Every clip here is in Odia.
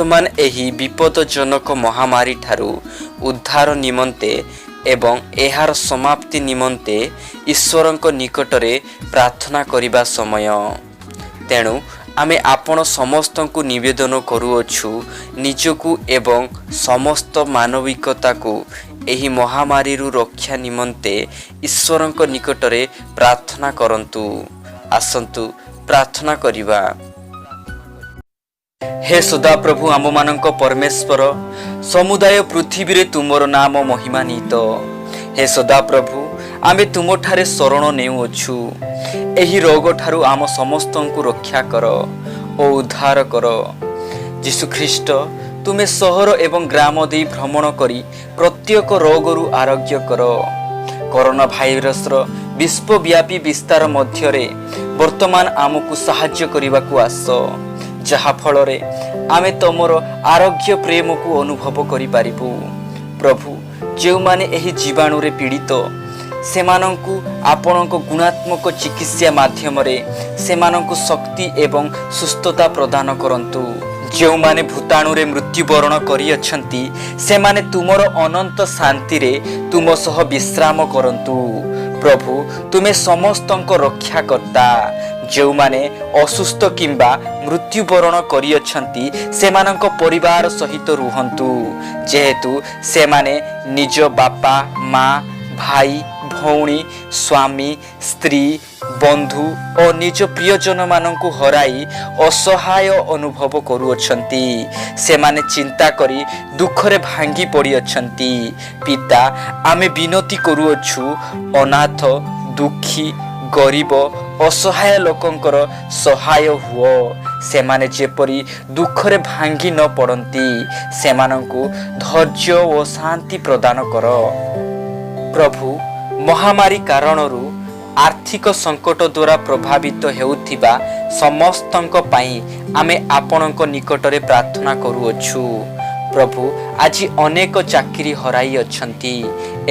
ବର୍ତ୍ତମାନ ଏହି ବିପଦଜନକ ମହାମାରୀଠାରୁ ଉଦ୍ଧାର ନିମନ୍ତେ ଏବଂ ଏହାର ସମାପ୍ତି ନିମନ୍ତେ ଈଶ୍ୱରଙ୍କ ନିକଟରେ ପ୍ରାର୍ଥନା କରିବା ସମୟ। ତେଣୁ ଆମେ ଆପଣ ସମସ୍ତଙ୍କୁ ନିବେଦନ କରୁଅଛୁ, ନିଜକୁ ଏବଂ ସମସ୍ତ ମାନବିକତାକୁ ଏହି ମହାମାରୀରୁ ରକ୍ଷା ନିମନ୍ତେ ଈଶ୍ୱରଙ୍କ ନିକଟରେ ପ୍ରାର୍ଥନା କରନ୍ତୁ। ଆସନ୍ତୁ ପ୍ରାର୍ଥନା କରିବା। ହେ ସଦାପ୍ରଭୁ, ଆମ୍ଭମାନଙ୍କ ପରମେଶ୍ୱର, ସମୁଦାୟ ପୃଥିବୀରେ ତୁମର ନାମ ମହିମାନ୍ୱିତ। ହେ ସଦାପ୍ରଭୁ, ଆମେ ତୁମଠାରେ ଶରଣ ନେଉଅଛୁ। ଏହି ରୋଗଠାରୁ ଆମ ସମସ୍ତଙ୍କୁ ରକ୍ଷା କର ଓ ଉଦ୍ଧାର କର। ଯୀଶୁଖ୍ରୀଷ୍ଟ, ତୁମେ ସହର ଏବଂ ଗ୍ରାମ ଦେଇ ଭ୍ରମଣ କରି ପ୍ରତ୍ୟେକ ରୋଗରୁ ଆରୋଗ୍ୟ କର। କରୋନା ଭାଇରସର ବିଶ୍ୱବ୍ୟାପୀ ବିସ୍ତାର ମଧ୍ୟରେ ବର୍ତ୍ତମାନ ଆମକୁ ସାହାଯ୍ୟ କରିବାକୁ ଆସ, ଯାହାଫଳରେ ଆମେ ତମର ଆରୋଗ୍ୟ ପ୍ରେମକୁ ଅନୁଭବ କରିପାରିବୁ। ପ୍ରଭୁ, ଯେଉଁମାନେ ଏହି ଜୀବାଣୁରେ ପୀଡ଼ିତ, ସେମାନଙ୍କୁ ଆପଣଙ୍କ ଗୁଣାତ୍ମକ ଚିକିତ୍ସା ମାଧ୍ୟମରେ ସେମାନଙ୍କୁ ଶକ୍ତି ଏବଂ ସୁସ୍ଥତା ପ୍ରଦାନ କରନ୍ତୁ। ଯେଉଁମାନେ ଭୂତାଣୁରେ ମୃତ୍ୟୁବରଣ କରିଅଛନ୍ତି, ସେମାନେ ତୁମର ଅନନ୍ତ ଶାନ୍ତିରେ ତୁମ ସହ ବିଶ୍ରାମ କରନ୍ତୁ। ପ୍ରଭୁ, ତୁମେ ସମସ୍ତଙ୍କ ରକ୍ଷାକର୍ତ୍ତା। ଯେଉଁମାନେ ଅସୁସ୍ଥ କିମ୍ବା ମୃତ୍ୟୁବରଣ କରିଅଛନ୍ତି, ସେମାନଙ୍କ ପରିବାର ସହିତ ରୁହନ୍ତୁ, ଯେହେତୁ ସେମାନେ ନିଜ ବାପା, ମା, ଭାଇ, ଭଉଣୀ, ସ୍ୱାମୀ, ସ୍ତ୍ରୀ, ବନ୍ଧୁ ଓ ନିଜ ପ୍ରିୟଜନମାନଙ୍କୁ ହରାଇ ଅସହାୟ ଅନୁଭବ କରୁଅଛନ୍ତି। ସେମାନେ ଚିନ୍ତା କରି ଦୁଃଖରେ ଭାଙ୍ଗି ପଡ଼ିଅଛନ୍ତି। ପିତା, ଆମେ ବିନତି କରୁଅଛୁ, ଅନାଥ, ଦୁଃଖୀ, ଗରିବ, ଅସହାୟ ଲୋକଙ୍କର ସହାୟ ହୁଅ। ସେମାନେ ଯେପରି ଦୁଃଖରେ ଭାଙ୍ଗି ନ ପଡ଼ନ୍ତି, ସେମାନଙ୍କୁ ଧୈର୍ଯ୍ୟ ଓ ଶାନ୍ତି ପ୍ରଦାନ କର। ପ୍ରଭୁ, ମହାମାରୀ କାରଣରୁ ଆର୍ଥିକ ସଙ୍କଟ ଦ୍ୱାରା ପ୍ରଭାବିତ ହେଉଥିବା ସମସ୍ତଙ୍କ ପାଇଁ ଆମେ ଆପଣଙ୍କ ନିକଟରେ ପ୍ରାର୍ଥନା କରୁଅଛୁ। ପ୍ରଭୁ, ଆଜି ଅନେକ ଚାକିରି ହରାଇ ଅଛନ୍ତି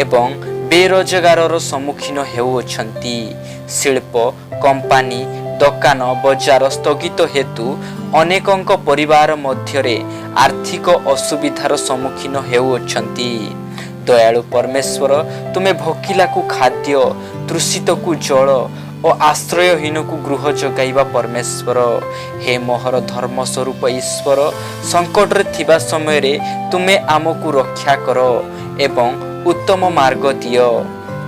ଏବଂ ବେରୋଜଗାରର ସମ୍ମୁଖୀନ ହେଉଅଛନ୍ତି। ଶିଳ୍ପ, କମ୍ପାନୀ, ଦୋକାନ ବଜାର ସ୍ଥଗିତ ହେତୁ ଅନେକଙ୍କ ପରିବାର ମଧ୍ୟରେ ଆର୍ଥିକ ଅସୁବିଧାର ସମ୍ମୁଖୀନ ହେଉଅଛନ୍ତି। ଦୟାଳୁ ପରମେଶ୍ୱର, ତୁମେ ଭୋକିଲାକୁ ଖାଦ୍ୟ, ତୃଷିତକୁ ଜଳ ଓ ଆଶ୍ରୟହୀନକୁ ଗୃହ ଯୋଗାଇବା ପରମେଶ୍ୱର। ହେ ମୋହର ଧର୍ମ ସ୍ୱରୂପ ଈଶ୍ୱର, ସଙ୍କଟରେ ଥିବା ସମୟରେ ତୁମେ ଆମକୁ ରକ୍ଷା କର ଏବଂ ଉତ୍ତମ ମାର୍ଗ ଦିଅ।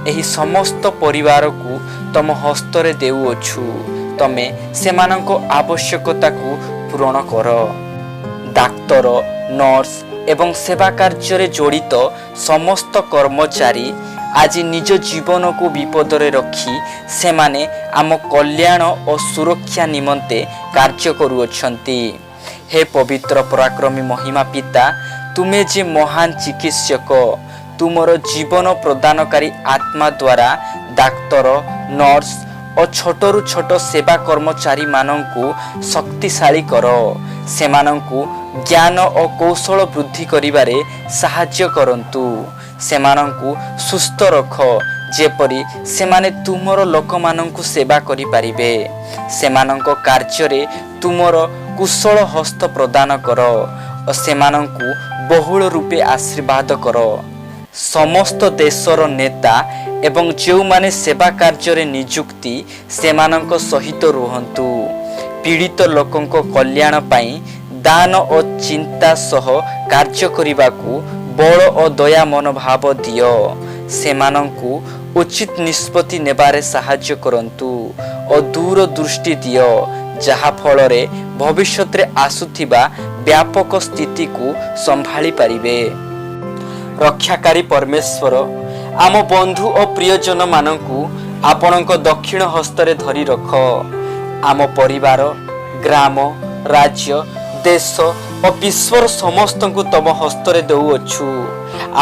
ଏହି ସମସ୍ତ ପରିବାରକୁ ତମ ହସ୍ତରେ ଦେଉଅଛୁ। ତମେ ସେମାନଙ୍କ ଆବଶ୍ୟକତାକୁ ପୂରଣ କର। ଡାକ୍ତର, ନର୍ସ ଏବଂ ସେବା କାର୍ଯ୍ୟରେ ଜଡ଼ିତ ସମସ୍ତ କର୍ମଚାରୀ ଆଜି ନିଜ ଜୀବନକୁ ବିପଦରେ ରଖି ସେମାନେ ଆମ କଲ୍ୟାଣ ଓ ସୁରକ୍ଷା ନିମନ୍ତେ କାର୍ଯ୍ୟ କରୁଅଛନ୍ତି। ହେ ପବିତ୍ର ପରାକ୍ରମୀ ମହିମା ପିତା, ତୁମେ ଯେ ମହାନ ଚିକିତ୍ସକ, ତୁମର ଜୀବନ ପ୍ରଦାନକାରୀ ଆତ୍ମା ଦ୍ୱାରା ଡାକ୍ତର, ନର୍ସ ଓ ଛୋଟରୁ ଛୋଟ ସେବା କର୍ମଚାରୀମାନଙ୍କୁ ଶକ୍ତିଶାଳୀ କର। ସେମାନଙ୍କୁ ଜ୍ଞାନ ଓ କୌଶଳ ବୃଦ୍ଧି କରିବାରେ ସାହାଯ୍ୟ କରନ୍ତୁ। ସେମାନଙ୍କୁ ସୁସ୍ଥ ରଖ, ଯେପରି ସେମାନେ ତୁମର ଲୋକମାନଙ୍କୁ ସେବା କରିପାରିବେ। ସେମାନଙ୍କ କାର୍ଯ୍ୟରେ ତୁମର କୁଶଳ ହସ୍ତ ପ୍ରଦାନ କର ଓ ସେମାନଙ୍କୁ ବହୁଳ ରୂପେ ଆଶୀର୍ବାଦ କର। ସମସ୍ତ ଦେଶର ନେତା ଏବଂ ଯେଉଁମାନେ ସେବା କାର୍ଯ୍ୟରେ ନିଯୁକ୍ତି, ସେମାନଙ୍କ ସହିତ ରୁହନ୍ତୁ। ପୀଡ଼ିତ ଲୋକଙ୍କ କଲ୍ୟାଣ ପାଇଁ ଦାନ ଓ ଚିନ୍ତା ସହ କାର୍ଯ୍ୟ କରିବାକୁ ବଳ ଓ ଦୟା ମନୋଭାବ ଦିଅ। ସେମାନଙ୍କୁ ଉଚିତ ନିଷ୍ପତ୍ତି ନେବାରେ ସାହାଯ୍ୟ କରନ୍ତୁ ଓ ଦୂର ଦୃଷ୍ଟି ଦିଅ, ଯାହାଫଳରେ ଭବିଷ୍ୟତରେ ଆସୁଥିବା ବ୍ୟାପକ ସ୍ଥିତିକୁ ସମ୍ଭାଳି ପାରିବେ। ରକ୍ଷାକାରୀ ପରମେଶ୍ୱର, ଆମ ବନ୍ଧୁ ଓ ପ୍ରିୟଜନମାନଙ୍କୁ ଆପଣଙ୍କ ଦକ୍ଷିଣ ହସ୍ତରେ ଧରି ରଖ। ଆମ ପରିବାର, ଗ୍ରାମ, ରାଜ୍ୟ, ଦେଶ ଓ ବିଶ୍ୱର ସମସ୍ତଙ୍କୁ ତମ ହସ୍ତରେ ଦେଉଅଛୁ।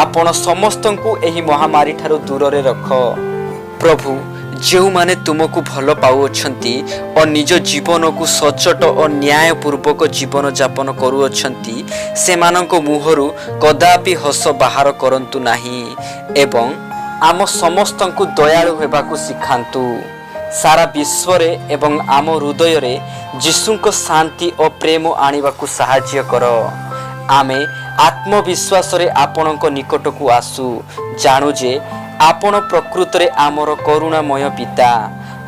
ଆପଣ ସମସ୍ତଙ୍କୁ ଏହି ମହାମାରୀ ଠାରୁ ଦୂରରେ ରଖ। ପ୍ରଭୁ, ଯେଉଁମାନେ ତୁମକୁ ଭଲ ପାଉଅଛନ୍ତି ଓ ନିଜ ଜୀବନକୁ ସଚ୍ଚୋଟ ଓ ନ୍ୟାୟପୂର୍ବକ ଜୀବନଯାପନ କରୁଅଛନ୍ତି, ସେମାନଙ୍କ ମୁହଁରୁ କଦାପି ହସ ବାହାର କରନ୍ତୁ ନାହିଁ ଏବଂ ଆମ ସମସ୍ତଙ୍କୁ ଦୟାଳୁ ହେବାକୁ ଶିଖାନ୍ତୁ। ସାରା ବିଶ୍ୱରେ ଏବଂ ଆମ ହୃଦୟରେ ଯୀଶୁଙ୍କ ଶାନ୍ତି ଓ ପ୍ରେମ ଆଣିବାକୁ ସାହାଯ୍ୟ କର। ଆମେ ଆତ୍ମବିଶ୍ୱାସରେ ଆପଣଙ୍କ ନିକଟକୁ ଆସୁ, ଜାଣୁ ଯେ ଆପଣ ପ୍ରକୃତରେ ଆମର କରୁଣାମୟ ପିତା,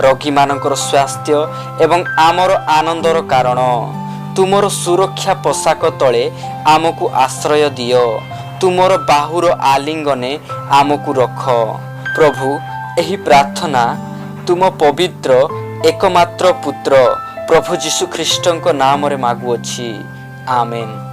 ରୋଗୀମାନଙ୍କର ସ୍ୱାସ୍ଥ୍ୟ ଏବଂ ଆମର ଆନନ୍ଦର କାରଣ। ତୁମର ସୁରକ୍ଷା ପୋଷାକ ତଳେ ଆମକୁ ଆଶ୍ରୟ ଦିଅ। ତୁମର ବାହୁର ଆଲିଙ୍ଗନେ ଆମକୁ ରଖ। ପ୍ରଭୁ, ଏହି ପ୍ରାର୍ଥନା ତୁମ ପବିତ୍ର ଏକମାତ୍ର ପୁତ୍ର ପ୍ରଭୁ ଯୀଶୁଖ୍ରୀଷ୍ଟଙ୍କ ନାମରେ ମାଗୁଅଛି। ଆମେନ୍।